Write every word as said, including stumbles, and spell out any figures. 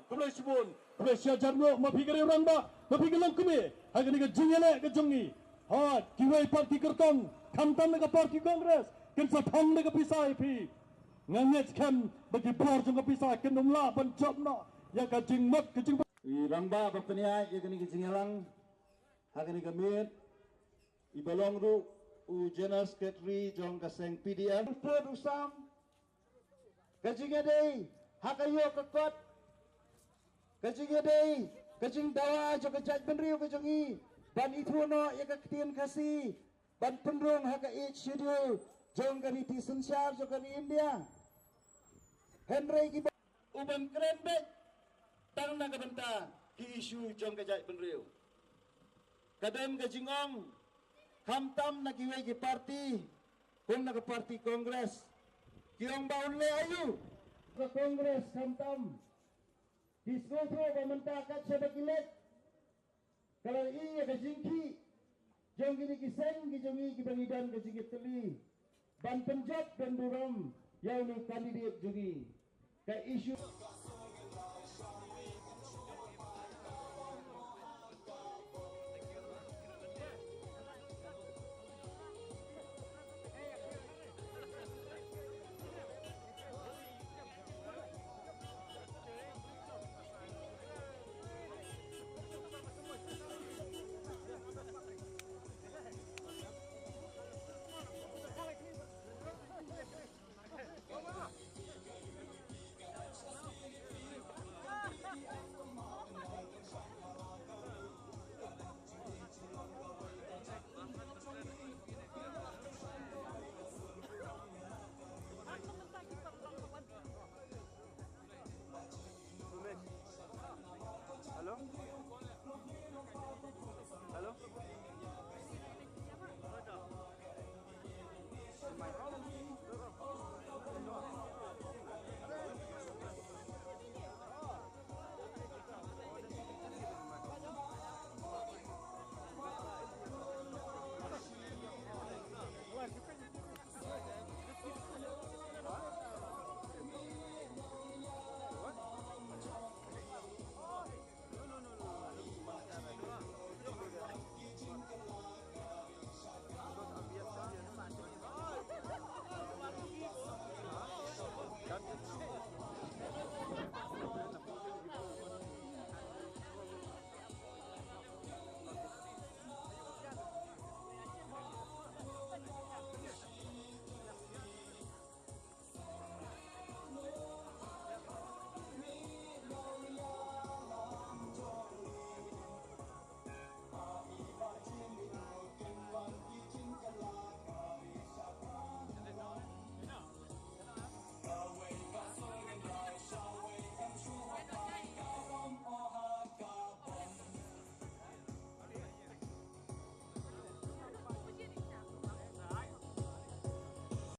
Khublei shibun, khublei shihajar nguh, ma phi ka rangbah, ma phi ka longkmie ha kane ka jingïaleh ka jong ngi. Ha kiwei pat ki kyrtong, khamtam na ka party Congress, kin sa phong da ka pisa ïa phi. Nga ngeit skhem ba ki bor jong ka pisa kin ym lah ban jop noh ïa ka jingmut ka jing. I rangbah ba pynïaid ïa kane ka jingïalang ha kane ka miet, i ba long ruh u General Secretary jong ka seng P D F. Pud u sam ka jingïadei ha ka ïoh ka kot, ka jingïadei, ka jingdawa jong ka jaitbynriew ka jong ngi ban ithuh noh ïa ka ktien Khasi ban pynrung ha ka Eighth Schedule jong ka riti synshar jong ka ri India. Hynrei ki ba u ban kren beit tang na ka bynta ki issue jong ka jaitbynriew. Ka don ka jingong khamtam na kiwei ki party, kum na ka party Congress, ki ong ba un leh aïu ka Congress khamtam. Ki sngewthuh ba mynta kat shaba ki leit, ka la ïoh ïa ka jingkhih jong kine ki seng ki jong ngi kiba ngi don ka jingkitkhlieh ban pynjot ban burom ïa une u candidate jong ngi. Ka issue